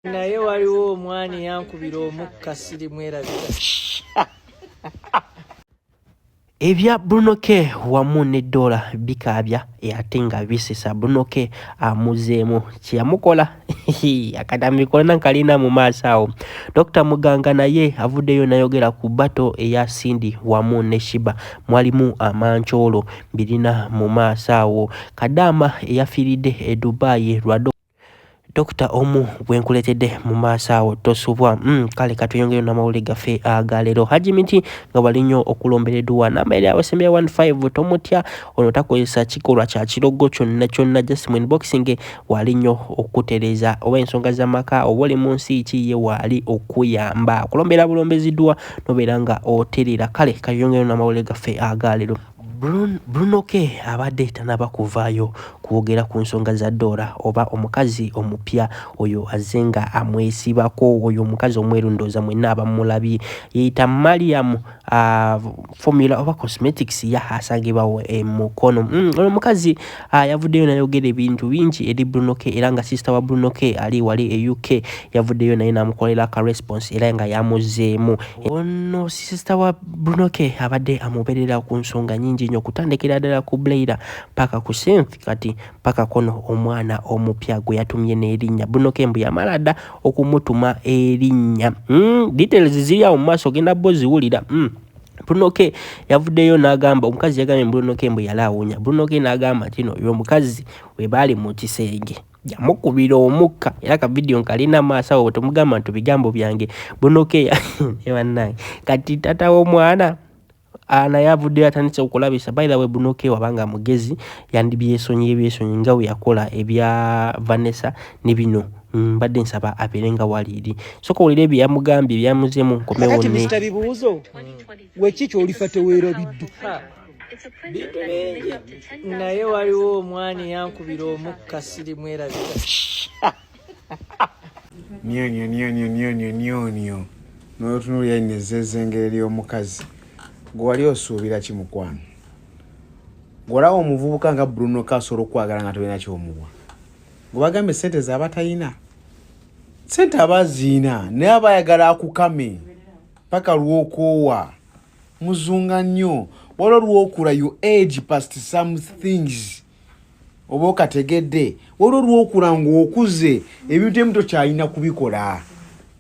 Naye waliwo omwani yankubira omukka sirimwerabira. Ebya Bruno K wamu ne Dora bikaabya ate nga bisesa. Bruno K amuzeemu kyeyamukola akatambi kona kalina mu maaso awo. Dr Muganga naye avuddeyo nayogera ku battle eya Cindy wamu ne Shiba mwalimu amancoolo mbirina mu maaso awo. Kadaama eyafiiridde e Dubai lwa Dokita omu gwenkuletedde mu maaso awo tosubwa. Kale katweyongereyo n'amawulire gaffe agaleero. Haji Miti nga wali nnyo okulombera edduwa namba eri awasembera 15 tomutya ono takozesa kikolwa kya kirogo kyonna kyonna, just mu inboxing wali nnyo okutereeza oba ensonga z'amaka oba oli mu nsi ki ye waali okuyamba kulombera bulombezi dduwa nobeera nga oterera. Kale katweyongereyo n'amawulire gaffe agaleero. Bruno K abadde tanaba kuvaayo kwogera ku nsonga za Dora oba omukazi omupya oyo azze nga amwesibako. Oyo omukazi omweru ndowooza mwenna abamulabye yeeyita Mariam formula oba cosmetics ya asangibwawo e Mukono. Ono omukazi yavuddeyo n'ayogera ebintu bingi eri Bruno K era nga sister wa Bruno K ali wali e UK yavuddeyo naye n'amukolera ka response era nga yamuzeemu. Ono sister wa Bruno K abadde amubeerera ku nsonga nyingi nnyo okutandikira ddala ku Blaira paka ku Synth kati paka kono omwana omupya gwe yatumye n'erinnya. Bruno K mbu yamala dda okumutuma erinnya. Details ziri awo mu maaso ogenda bo ziwulira. Bruno K yavuddeyo n'agamba omukazi yagambye Bruno K mbu yali awunya. Bruno K n'agamba nti no oyo omukazi we baali mu kisenge yamukubira omukka era ka vidiyo nkalina maaso awo temugamba nti bigambo byange. Bruno K bannange kati taata w'omwana naye avuddeyo atandise okulabisa. By the way, Bruno K wabanga mugezi yandibyesonyiye byesonyi nga bwe yakola ebya Vanessa ne bino. Mbadde nsaba abeere nga waliiri. Sooka owulire ebyo yamugambye byamuzeemu nkomewo Kakati ne Mr. Bibuuzo, weki ky'olifa teweerabidde? Bintu bingi naye waliwo omwani yankubira omukka sirimwerabira. Nyonyo nyonyo nyonyo nyonyo n'otunuulira nno ezzezengere ly'omukazi gwe wali osuubira ki mukwano ng'olaba omuvubuka nga Bruno K asobola okwagala nga tolina ky'omuwa gwe bagambye ssente z'aba talina ssente aba aziina naye aba ayagala akukame paka lw'okoowa muzunga nnyo waliwo lw'okula you age past some things oba okategedde waliwo lw'okula ng'okuze ebintu ebimu tokyalina kubikola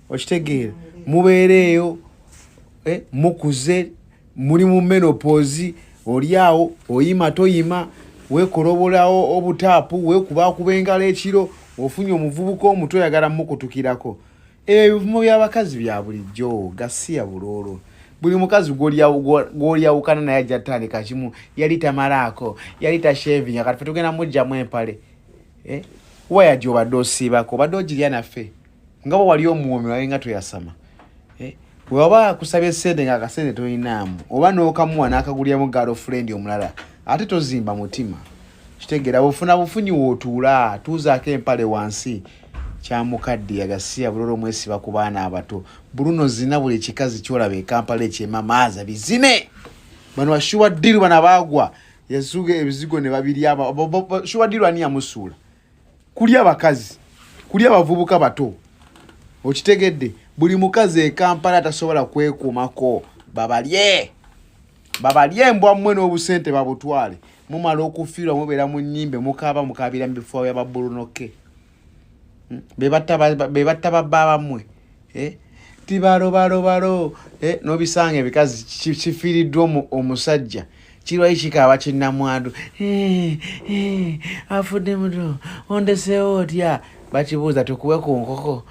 okitegeera mubeereeyo mukuze muli mu menopause oli awo oyima toyima weekolobolawo obutaapu weekubaakuba engalo ekiro ofunye omuvubuka omuto oyagala mukutukirako ebivumo by'abakazi bya bulijjo gasiya buloolo buli mukazi gw'olyawukana naye ajja tandika kimu yali tamalaako yali tashavinga kati fe tugenda mugjamu empale waya gy'obadde osiibako obadde ogirya naffe nga bwe wali omuwoomi wabe nga toyasama bw'oba akusabye ssente nga akasente tolinaamu oba n'okamuwa n'akaguliramu girlfriend omulala ate tozimba mutima kitegeera bufuna bufunyi w'otuula tuuzaako empale wansi kyamukaddiya gasiya bulolo omwesiba ku baana abato Bruno zina buli kikazi ky'olaba e Kampala ekyemamaaza bizine bano bashuwa ddiru bano abaagwa yasuga ebizigo ne babirya shuwa ddiru ani yamusuula kuli abakazi kuli abavubuka bato okitegedde buli mukazi e Kampala tasobola kwekuumako babalye babalye embwa mmwe n'obusente babutwale mumala okufiirwa mubeera mu nnyimbe mukaaba mukaabira mu bifo bya ba Bruno K be batta babba bammwe tibalobalobalo n'obisanga ebikazi kifiiriddwa omusajja kirwayi kikaaba kinnamwandu afudde muto ondeseewo otya bakibuuza tukuwe ku nkoko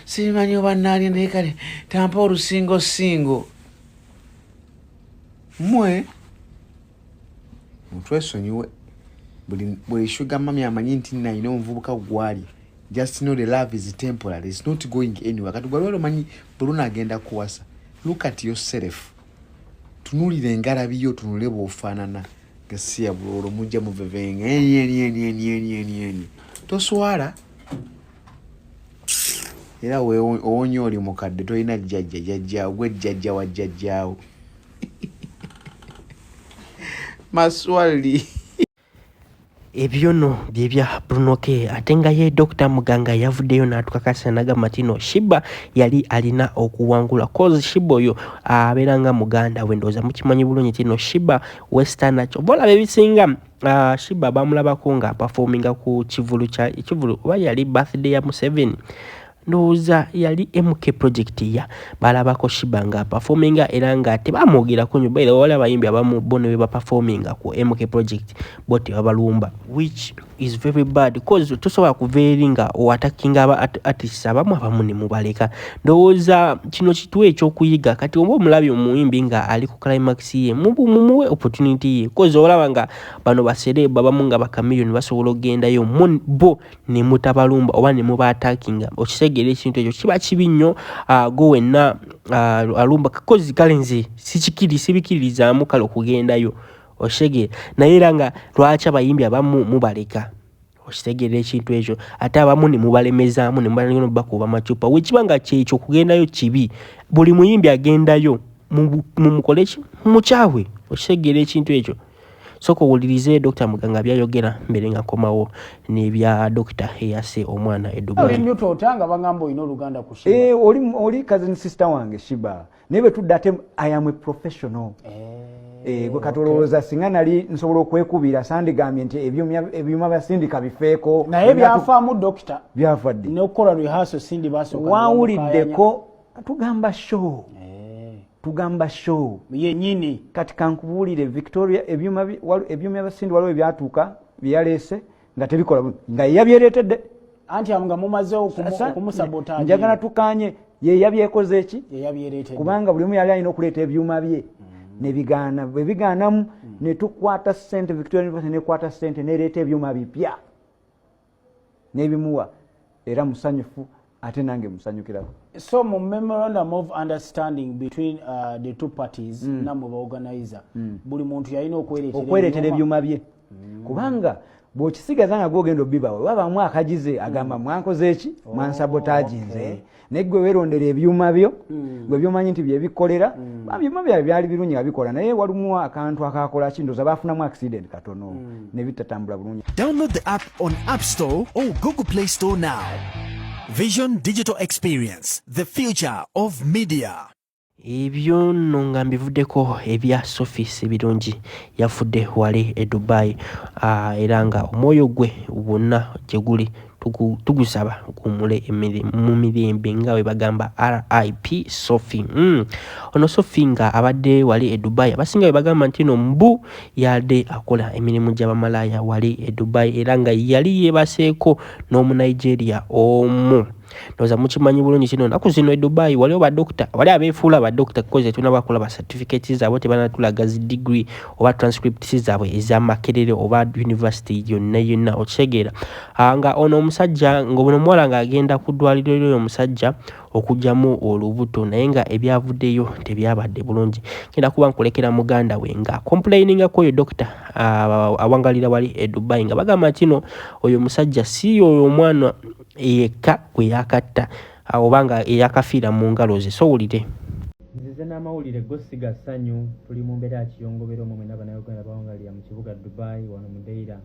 simanyi oba naalya naye kale tampa olusingo singo mmwe mutwesonyiwe buli sugar mummy amanyi nti nalina omuvubuka gwali just know the love is temporary, it's not going anywhere. Kati gwali omanyi Bruno agenda kuwasa look at yourself tunuulira engalabi yo tunule bw'ofaanana gasiya buloolo mujja muvevenga eni eni eni eni eni eni eni toswala era owonye oli mukadde tolina jjajja jjajjaawo gwe jjajja wa jjajjaawo maswali. Ebyo nno byebya Bruno K. Ate nga ye Dr Muganga yavuddeyo n'atukakasa n'agamba nti no Sheebah yali alina okuwangula, cause Sheebah oyo abeera nga muganda we. Ndowooza mukimanyi bulungi nti no Sheebah Western kyova olaba ebisinga. Sheebah bamulabako nga aperforminga ku kivulu kya ekivulu oba yali birthday ya Museveni, ndowooza yali MK Project, ya balabako Sheebah nga performinga era nga tebamwogerako nnyo. Baira wali abayimbi abamu bo ne bebaperforminga ku MK Project bo tebabalumba, which is very bad, cause tosobola kuva eri nga oattackinga aba artists abamu, abamu ne mubaleka. Ndowooza kino kituwa ekyokuyiga. Kati oba omulabye omuyimbi nga ali ku climax ye, mumuwe opportunity ye, cause olaba nga bano ba celeb abamu nga ba Chameleone basobola okugendayo, bo ne mutabalumba oba ne mubaattackinga. Okitegeera ekintu ekyo kiba kibi nnyo. Go wenna alumba, cause kale nze sikikiri sibikiririzaamu kale okugendayo, okitegeera? Naye era nga lwaki abayimbi abamu mubaleka? Okitegeera ekintu ekyo? Ate abamu ne mubalemezaamu ne mubakuba macupa. Wekiba nga kyekyo okugendayo kibi, buli muyimbi agendayo mumukole ki? Mumukyawe. Okitegeera ekintu ekyo? Sooka owulirize Dr Muganga byayogera mbere nga nkomawo n'ebya dokita eyase omwana e Dubai. Oli otya nga bagamba olina oluganda ku Sheebah? Oli cousin sister wange Sheebah, naye bwe tudda ate I am a professional. Gwe kati olowooza singa nali nsobola okwekubira, sandigambye nti ebyuma bya Sindika bifeeko? Naye byafaamu, dokita. Byafa ddi? N'okukola rehearsal Cindy basooka. Wawuliddeko tugamba show? Tugamba show. Yenyini. Kati kankubuulire, Victoria, ebyuma bya Cindy waliwo ebyatuuka byeyaleese nga tebikola bulungi, nga yeyabyereetedde. Anti nga mumaze okumusabotage. Njagala tukanye, ye yabyekoze eki? Yeyabyereetedde. Kubanga buli omu yali alina okuleeta ebyuma bye nebigaana. Bwe bigaanamu ne tukwata sente, Victoria University nekwata sente nereeta ebyuma bipya n'ebimuwa, era musanyufu, ate nange musanyukirako. So mu memorandum of understanding between the two parties, namwe baorganizer, buli muntu yalina okwereetera okwereetera ebyuma bye, kubanga bw'okisigaza nga gwogenda obibawe, wabamu akagize agamba, "Mwankoze eki? Mwansabotaginze." Naye gwe weerondera ebyuma byo, gwe byomanyi nti byebikolera. Ebyuma byabwe byali birungi nga bikola, naye walimu akantu akakola ki, ndowooza bafunamu accident katono ne bitatambula bulungi. Download the app on App Store or Google Play Store now. Vision Digital Experience, the future of media. Ebyo nno nga mbivuddeko ebya Sophie Sibirungi, yafudde wali e Dubai, era nga omwoyo gwe wonna gye guli tugusaba guwummule mu mirembe, nga bwe bagamba RIP Sophie. Ono Sophie nga abadde wali e Dubai, abasinga bwe bagamba nti no mbu yadde akola emirimu gy'abamalaaya wali e Dubai, era nga yali yeebaseeko n'Omunigeria omu. Ndowooza mukimanyi bulungi kino, nnaku zino e Dubai waliwo badokita wali abeefuula badokita, koze tunaba kulaba certificates zaabwe, tebanatulaga zi degree oba transcripts zaabwe ez'Amakerere oba university yonna yonna, okitegeera? Nga ono omusajja, nga ono omuwala ng'agenda ku ddwaliro ly'oyo omusajja okuggyamu olubuto, naye nga ebyavuddeyo tebyabadde bulungi. Ngenda kuba nkulekera muganda we nga complaininga oyo dokita awangalira wali e Dubai, nga bagamba nti no oyo omusajja si oyo omwana yekka gwe yakatta oba nga eyakafiira mu ngalo ze. So wulire. Nzize n'amawulire go si ga ssanyu. Tuli mu mbeera ya kiyongobero omwe mwenna Bannayuganda bawangalira mu kibuga Dubai, wano mu Deira.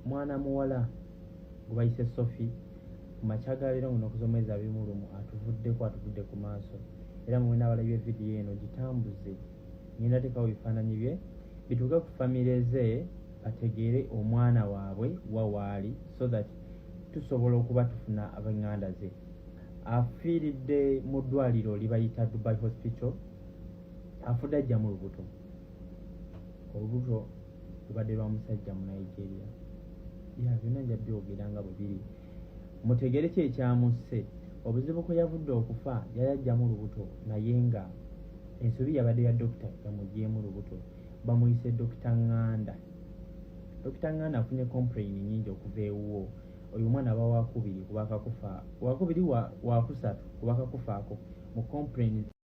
Mwana muwala gwe bayise Sophie, ku makya ga leero ngunaku z'omwezi 21 atuvuddeko, atuvudde ku maaso. Era mwe mwena abalabye vidiyo eno, gitambuze, ngenda teekawo ebifaananyi bye bituuke ku famire ze, bategeere omwana waabwe wa waali, so that tusobola okuba tufuna ab'eŋŋanda ze. Afiiridde mu ddwaliro libayita Dubai Hospital. Afudde ajjamu lubuto, olubuto lubadde lwa musajja mu Nigeria. Ya byonna nja byogera nga bwe biri, mutegere ki ekyamusse. Obuzibu kwe yavudde okufa, yali ajjamu lubuto, naye nga ensobi yabadde ya dokita yamugyemu lubuto. Bamuyise Dokita Ŋŋanda. Dokita Ŋŋanda afunye complain nyingi okuva ewuwo. Oyo omwana aba wakubiri kubakakufa, wakubiri, wakusatu kubakakufaako mu complain.